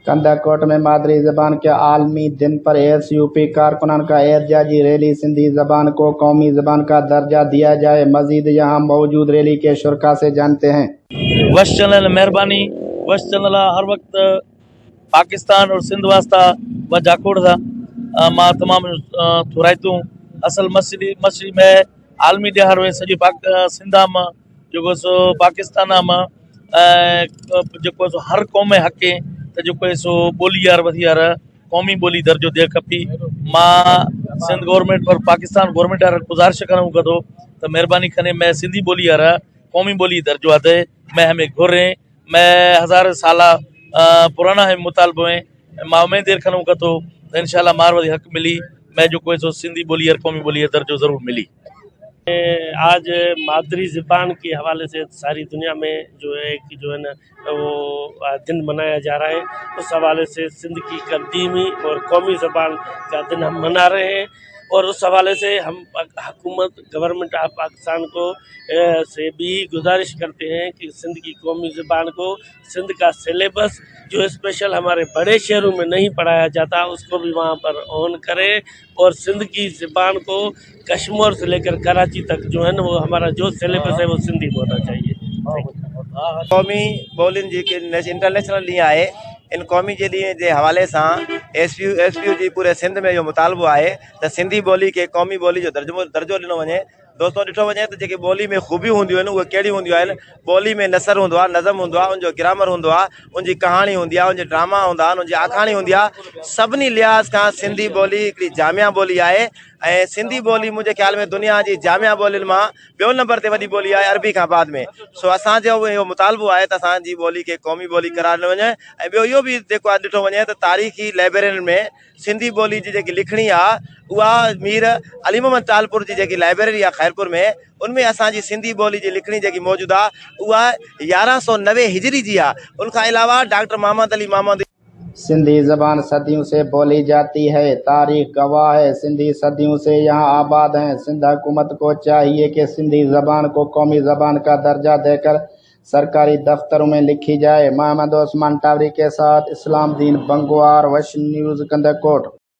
कंधकोट में मादरी ज़बान के आलमी दिन पर एसयूपी कारकुनान का एहतजाजी रैली। सिंधी ज़बान को कौमी ज़बान का दर्जा दिया जाए। मज़ीद यहाँ मौजूद रैली के शुरका से जानते हैं। वश चैनल मेहरबानी। वश चैनल हर वक़्त पाकिस्तान और सिंध वास्ता व जाखोड़ था। मां तमामु थोराइतूं। असल मसली मछली में आलमी ॾिहाड़ो आहे सॼी पाक सिंधा मां जेको सो पाकिस्तान मां ऐं जेको आहे सो हर क़ौम हक़ आहे त जेको आहे सो ॿोली यार वधी यार क़ौमी ॿोली दर्जो ॾियण खपे। मां सिंध गवर्नमेंट पर पाकिस्तान गवर्नमेंट यार गुज़ारिश करूँ थो त मेहरबानी करे मैं सिंधी ॿोली यार क़ौमी ॿोली दर्जो आहे मैं हमें घुरे मैं हज़ार साल पुराना है मुतालबो है। मां उमेद रखणो थो त इंशाअल्लाह मार वधी हक़ मिली मैं जेको आहे सो सिंधी ॿोली यार क़ौमी ॿोली दर्जो ज़रूरु मिली। आज मादरी ज़बान के हवाले से सारी दुनिया में जो है कि जो है ना वो दिन मनाया जा रहा है। उस हवाले से सिंध की कदीमी और कौमी ज़बान का दिन हम मना रहे हैं और उस हवाले से हम हुकूमत गवर्नमेंट ऑफ पाकिस्तान को से भी गुजारिश करते हैं कि सिंध की कौमी ज़बान को सिंध का सिलेबस जो स्पेशल हमारे बड़े शहरों में नहीं पढ़ाया जाता, उसको भी वहाँ पर ऑन करें और सिंध की ज़बान को कश्मीर से लेकर कराची तक जो है ना वो हमारा जो सिलेबस है वो सिंधी में होना चाहिए। क़ौमी ॿोलियुनि जी इंटरनेशनल ॾींहुं आहे। इन क़ौमी जे ॾींहं जे हवाले सां एस पी यू जी पूरे सिंध में इहो मुतालबो आहे त सिंधी ॿोली खे क़ौमी ॿोली जो दर्जो दर्जो ॾिनो वञे। दोस्तो, ॾिठो वञे त जेके ॿोली में ख़ूबियूं हूंदियूं आहिनि, उहे कहिड़ियूं हूंदियूं आहिनि? ॿोली में नसर हूंदो आहे, नज़म हूंदो आहे, उनजो ग्रामर हूंदो आहे, उनजी कहाणी हूंदी आहे, उनजे ड्रामा हूंदा आहिनि, उनजी आखाणी हूंदी आहे। सभिनी लिहाज़ खां सिंधी ॿोली हिकिड़ी जामिया ॿोली आहे ऐं सिंधी ॿोली मुंहिंजे ख़्याल में दुनिया जी जामिया ॿोलियुनि मां ॿियो नंबर ते वॾी ॿोली आहे अरबी खां बाद में। सो असांजो इहो मुतालबो आहे त असांजी ॿोली खे क़ौमी ॿोली करार ॾिनो वञे। ऐं ॿियो इहो बि जेको आहे, ॾिठो वञे त तारीख़ी लाइब्रेरियुनि में सिंधी ॿोली जी जेकी लिखणी आहे, उहा मीर अली मोहम्मद टालपुर जी जेकी लाइब्रेरी आहे ख़ैरपुर में, उन में असांजी सिंधी ॿोली जी लिखणी जेकी मौजूदु आहे, उहा 1190 हिजरी जी आहे। उन खां अलावा डॉक्टर मोहम्मद अली मोहम्मद सिंधी ज़बान सदियों से बोली जाती है, तारीख गवाह है। सिंधी सदियों से यहाँ आबाद हैं। सिंध हुकूमत को चाहिए कि सिंधी ज़बान को कौमी ज़बान का दर्जा देकर सरकारी दफ्तरों में लिखी जाए। मोहम्मद उस्मान टावरी के साथ इस्लाम दीन बंगवार, वश न्यूज़, कंदकोट।